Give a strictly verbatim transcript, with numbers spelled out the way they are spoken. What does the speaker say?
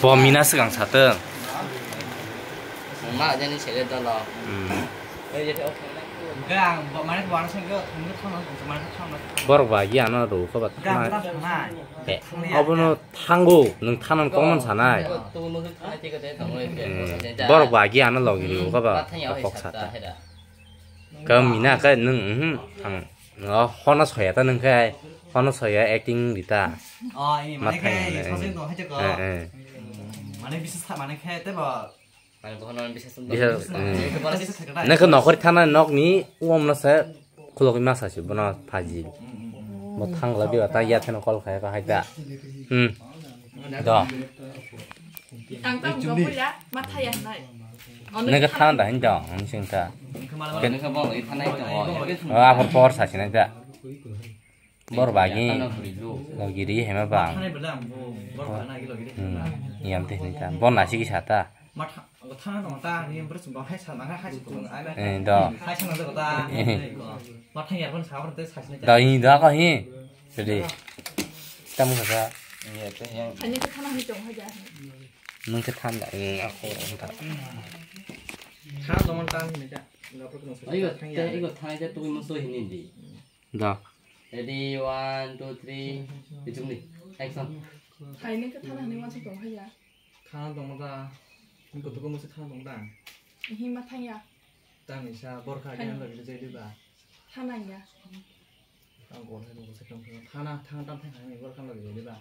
Bo mina swkang satwng. Ma jani sele dolo. Hmm. Hwnkhe ang bo mane bo ano sengkhe thangno thangno mane thangno. Borok ba gi ano ro ko ba. Ga ta thangnai. Eh, abono thango, nwng thanani kokno sanai. Hmm. Borok ba gi ano logi ro ko ba kok sata. Ka mina ka nwng, mhm, thang. O, hono soya ta nwng khe, hono soya acting di ta. O, i Ma mane thang khe, ne, i soseng eh. Tong hai cheko. Eh, eh. Mane bisa sa, mane khe, tebo. Mane bohono bisa sum. Bisa, eh. Bisa sa khe. Nwng khe nokhor thana nokni uom no se khulogwi masa se bono phaji. Bo thangla biwa ta ya theno call khai ka hai ta. Hmm. Do. Ang tang go ya, ma thaya nai. Nwng khe thana da hin do, ang sing ta. Nwng khe bong i thanai tongo. O, aphor por sa sinai da. Bor bagi. Lo giri hema bang. Hmm. Yam te hinta. Bon na sigi sata. Eh, do. Do hi do ko hi. Ready. Tam kha. Nwng khe than da. Ako ta. Ayo, te iko thanai te twi muso hini di. Da. Ready, one, two, three. Ichum ni. Action. Hai, nwng khe thana hwnwi uansuk tong phai ya. Thana tongma da. Nwng kutugo musi thana tong da. Hi ma thang ya. Tang ni sa borkha khe ang lagi jai di ba. Thana ya. Ang gol hai nungkhe thana thang tam thang hai borkha lagi jai di ba.